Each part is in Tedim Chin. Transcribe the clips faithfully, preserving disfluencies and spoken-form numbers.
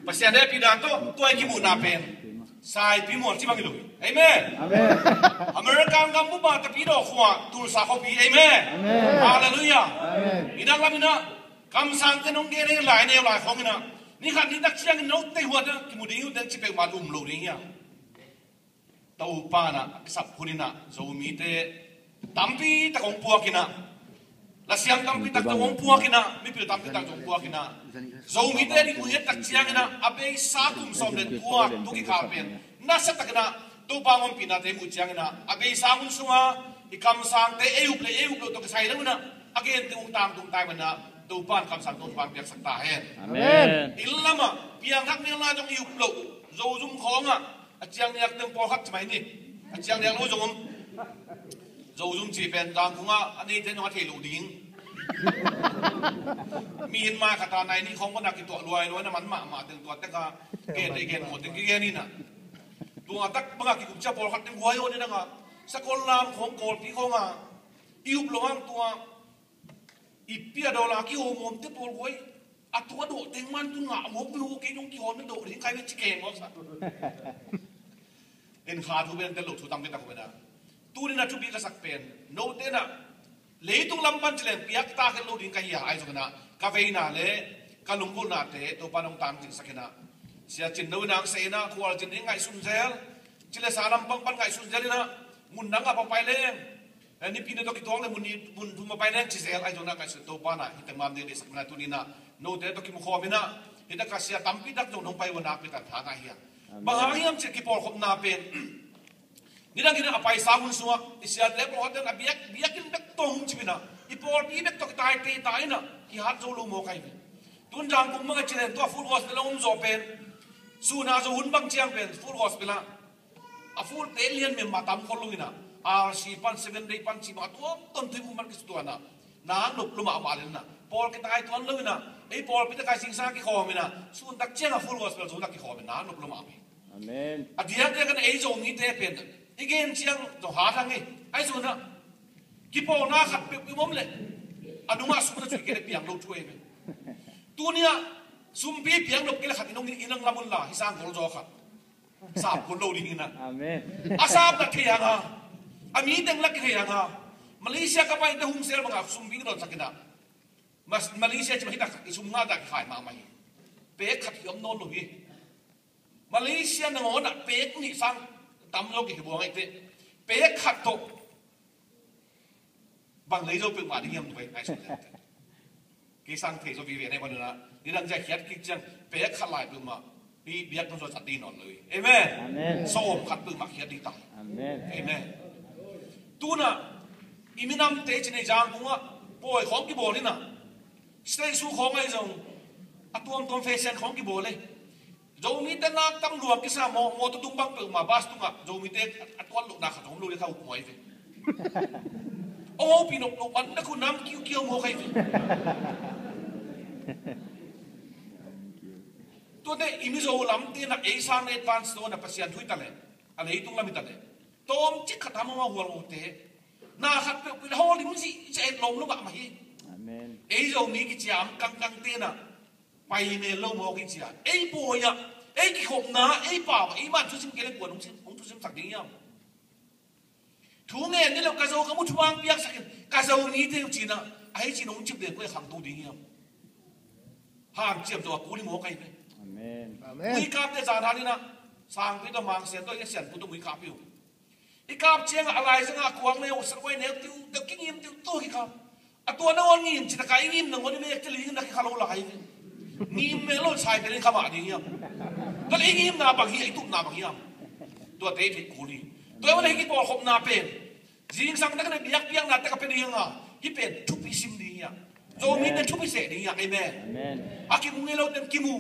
Pasian hehpihna tawh tua i kimuhna pen saipi mual ci bang hi lo hi. Amen. Amen. American gam bup a Tapidawh khua, Tulsa khuapi. Amen. Amen. Halleluiah. Amen. I dak lamin ah kamsangte nong gen lai neu lai khawngin ah, ni khat ni tak ciangin note huat ah kimu ding hi uh teh ci peuhmah um lo ding hi a. Topa in ah a kisap hunin ah Zomite tampi tak hong puakin ah, lasiam tampi tak zong hong puakin ah, mipil tampi tak zong hong puakin ah, Zomite ding uh i et tak ciangin ah a beisa kum sawm le tua tu kikal pen nasia takin ah Topa hong ompihnate i muh ciangin ah a beisa hun sunga i kamsangte ei up le ei up loh tawh kisai lo in ah a gente hong tangtung tai man ah Topa in kamsang Topa in piaksak ta hen. Amen. Inn lamah piangthak ni lai zong i up loh, Zozum khawngah a ciang niak teng pawlkhat ci mai ni. A ciang niak lo zong om. Zozum ci pen Zangkung ah a neite nong a thei lo ding. Mihin mai khat a nai nih khawng pan a kituah luailuai na man mahmah teng tua tek a gen dei gen maw teng kigen in ah. Tua tak bang a kikup cia pawlkhat teng huai aw ni dang a sakol lam khawng Kawlpi khawng a i up lo hang tua i pia dollar kihawm hawm te pawl guai. A tua dawh teng man tu ngah mawk mi hu kei dong kihawm na dawh ding kai ve ci keng mawk sa. En kha thu ben tel lo thu tam ke tak hu ben a. Tu ni na thupi ka sak pen note na leitung lam pan ci leng piak ta khen lo ding ka hi a, ai zong na ka veina le ka lunggulhnate Topa nong tang cing sak in ah. Sia Cin No in ang se in ah khual cin ding ngaihsun zel. Ci le sa lam pang pan ngaihsun zel in ah mun nang a pa pai leng. Eh, nipi na tawh kituak le mun ni, mun thum a pai leng ci zel ai zong na ngaihsun Topa na hi teng mam ding deihsak na tuni na note tawh kimukhawm in ah hi ta ka sia tampi tak zong nong pai ua nakpi tak tha ngai hi a. Amen. Bang hang hiam ci kipawlkhopna pen nidang in ah a paisa hun sungah i siate pawlkhat in a biak, biakinn bek tawh hong cip in ah i pawlpi bek tawh kitai tei ta in ah kihat zo lo maw kai ve. Tun Zangkung bang a ci len tua Full Gospel a om zawh pen sun a zo hun bang ciang pen Full Gospel ah a full te lian member tam khol lo in ah, R C pan, Seven Day pan ci bang a tuamtuam tui buk man kisutuan ah nak nop lo mahmah len ah pawl kitai tuan lo in ah ei pawlpi tak a zingsang kikhawm in ah sun tak ciang a Full Gospel zo tak kikhawm in nak nop lo mahmah hi. Amen. A diakdiak in ei Zomite pen i gen ciang zong hat hang hi. Ai zong in ah kipawlna khat peuhpeuh om leh a nungah sum na cui kei leh piang lo thu ei ve. Tuni ah sumpi piang nop kei leh khat i nong i nang lam un la hi sang gol zaw khat. Sap kun lo ding in ah. Amen. A sap lak thei hang a, a mi teng lak thei hang a. Malaysia ka pai in te hum sel bang a sumpi ka don sak in ah. Mas-, Malaysia ci ma hi tak i sum nga tak i khai mahmah hi. Pek khat hi om nawn lo hi. Malaysia nangawn ah pek nih sang tam lo ki hi buang ai te. Pek khat tawh bang lei zo peuhmah ding hiam tu bai ngai sung leh. Kei sang thei zo vive nei banuna nidang zia khiat kik ciang pek khat lai peuhmah i biak tawh zo cat ding nawn lo hi. Amen. Amen. Sawm khat peuhmah khiat ding ta. Amen. Amen. Tuna i minamte ci nei Zangkung ah pawi khawng kibawl hi na. State su khawng ai zong a tuamtuam fashion khawng kibawl hi. Zomite nak tam luang kisa maw, mawtaw tung bang peuhmah bus tungah Zomite a tuan lohna khat zong om lo le kha ukmuai ve. Aw pi nop lo man na khu nam kiukiau maw khai ve. Tuate i Mizo lamte na ei sang na advance tawh na Pasian thu hi ta leh a leitung lam hi ta leh tawm cik khat a mama hual mawte na khat peuhpeuh le hawl lim zihziah et lawm lo mahmah hi. Amen. Ei Zomi kiciam kangkangte na pai mel lo mawk i cia ei pawi ah ei kikhopna ei pau ah ei man thusim kei le kuan hong thusimsak ding hiam? Thu ngen ni lo ka zo ka mu thupang piaksak in ka zo mite uh cina a hei cin hong cip den koi a khangto ding hiam? Hanciam zo a kul hi mawk ahi ve. Amen. Amen. Muikapte zan hanin ah sangpi tawh mangsian tawh i a sianpu tawh muikap hi uh. I kap ciangah a laizangah a kuang neu, sakhuai neu, tiu, tiu, kingim, tiu, tu kikap. A tua nangawn ngim, citaka i ngim nangawn i mek tili na kikha lo lai. Ngim mel lo sai pen i khamah ding hiam? Tua le i ngimna bang hi, i tupna bang hiam? Tua te i theih kul hi. Tua i wan a hi kipawlkhopna pen zingsang tak na biakpiakna tak a pe ding hianga, hih pen thupi sim ding hiam? Zomi pen thupi seh ding hiam? Amen. Amen. A kimu ngei lo ten kimu.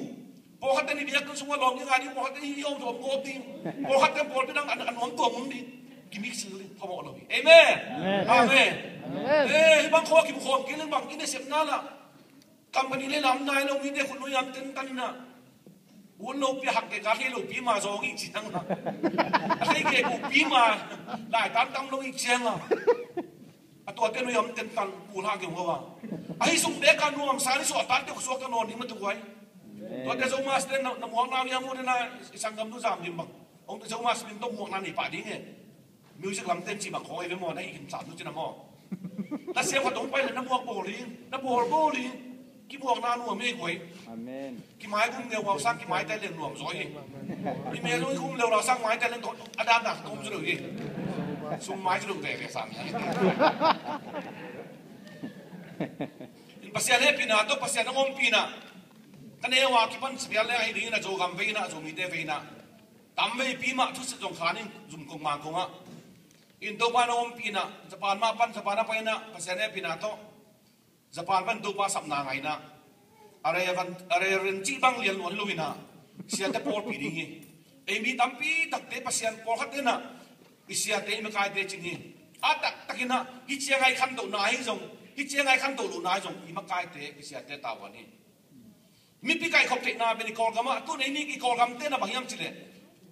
Pawlkhat ten i biakinn sungah lawm ding a ding, pawlkhat ten i om zawm gawp ding, pawlkhat ten pawlpi dang a nuam tuam um ding. Kimik sil ding phamawh lo hi. Amen. Amen. Amen. Amen. Eh, hih bang khua kimu khawm kei leng bang i nasepna lah company le lam nai lo mite khut nuai am tentan inah. Un lo pi a hak kei ka thei lo pi ma zawng i ci nang a. A thei kei ko pi ma lai tam tam lo i ciang a. A tuate nuai am tentan kul hak kei ung a. Ahi sung bek a nuam sa ni suah tan te suak ka nawn ni ma tu guai. Tuate Zomas ten na, na muakna uh hiam uh dena i sanggamnu Zam Lim bang. Hong te Zomas min tawh muakna nei pah ding e. Music lamte in cih bang khawng ei ve maw, na i hin sam nu cina maw. Na siam khat hong pai le na muak bawl ding, na bawl bawl ding. Kimuakna nuam ei guai. Amen. Kimai gum neu hau sang kimai tai leng nuam zaw hi. I mel hong i gum leu hau sang mai tai leng a dan dan tawm zaw lo hi. Sung mai zaw lo veve sang hi. In Pasian hehpihna tawh Pasian a ompihna ka neu a kipan sipial le ahi dingin a Zogam vei in a Zomite vei in a tam veipi mah thusit zong khan in zum kong mang kong ah. In Topa na ompihna Japan mah pan Japan a pai in a Pasian hehpihna tawh Japan pan Topa sapna ngaina a Reverend, a Reverend cih bang lian luan lo in a siate pawlpi ding hi. Ei mi tampi takte Pasian pawlkhat te in a i siate i makaite cing hi. A taktak in a hi ciang a i khantohna hi zong, hi ciang a i khantoh lohna hi zong i makaite i siate tavuan hi. Mipi kaihkhop theihna pen i Kawlgam ah tun ei mi i Kawlgam te na bang hiam cileh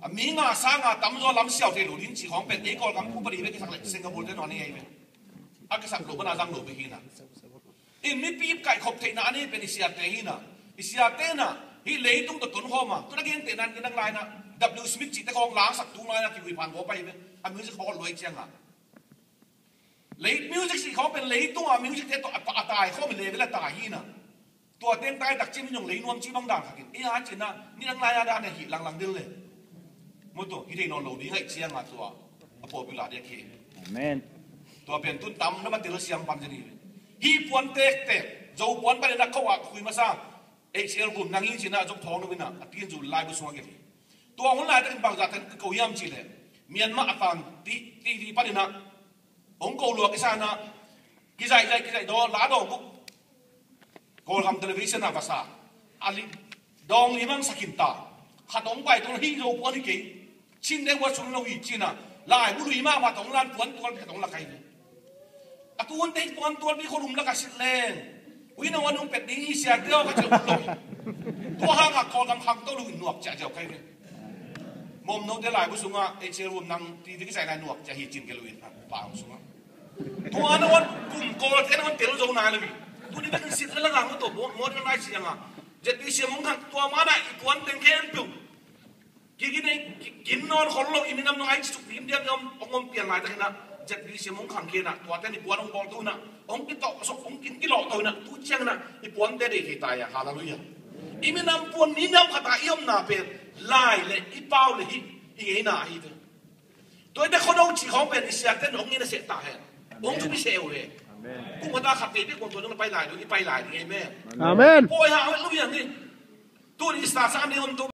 a mi nga sa nga tamzaw lam siau thei lo ding ci khawng pen ei Kawlgam pu pali bek kisak leh Singapore te nawn ei ei ve. A kisak lo bana zang lo bek hi na. In mipi kaihkhop theihna a nei pen i siate hi na. I siate na hi leitung tawh tonkhawm a tun a gentehna in nang lai na W Smith cihte khawng langsak tung lai na kihuiphan khawng pai ve. A music hall luai ciang a lei music sih khawng pen leitung a music te tawh a tai khawm i level a tai hi na. Tua teng tai tak cim in zong lei nuam ci bang dan khakin ei a cina ni nang lai a dan a hih langlang dil le. Mutu hi thei nawn lo ding aih ciang a tua a popular dek hi. Amen. Tua pen tun tam na ma tel siam pan zin hi. Hi puan tektek zo puan pan in a kho a khui masa. Ei sel gum nang hi cina zok thawng lo in a a tin zu lai bu sung a gen hi. Tua hun lai takin bangzah takin ko hiam cileh Myanmar a tan ti ti ti pan in a hong ko luak i sa in a kizaihzaih kizaih daw la daw buk. Kawlgam television a va sa a li dawng li mang sakin ta khat hong pai tong hi zo puan hi kei. Chin deuh a sung lo hi cina lai bu lui mahmah tong lan puan tual khat hong la kai ve. A tuan te hi puan tual bi kholum la ka sit leng ui na wan hong pet ding hi sia deuh ka cil lo. Tua hang a Kawlgam khang to lu in nuak cia ziau kai ve. Mom no te lai bu sung a ei sel rum nang ti ti kisai lai nuak cia hi cin ke lu in pa hong sung a. Tua na wan kum Kawl te na wan tel zo nai lo hi. Tuni bekin sit la la ngang to modern lai siang a. Zet bi siam hong khang tua mana i puan teng khem piu. Ki, ki, ki, kin nawn khol lo i minam nong ai suk lim diam diam hong om pian lai takin a Z B C hong khang khin a tua ten i puan hong bawl tu na hong kitawh sok hong kin kilawh to na tu ciang na i puan te dei thei ta ia. Halleluiah. I minam puan minam khat a i omna pen lai le i pau le hi i ngeina ahi ve. Tua i te khodo ci khawng pen i siate hong ngeina seh ta hen. Hong thupi seh uh he. Kum khat a khat te i pi kuang tua nong na pai lai lo i pai lai ding. Amen. Amen. Pawi ha lo ia ngi. Tu ni sa sa ni om tu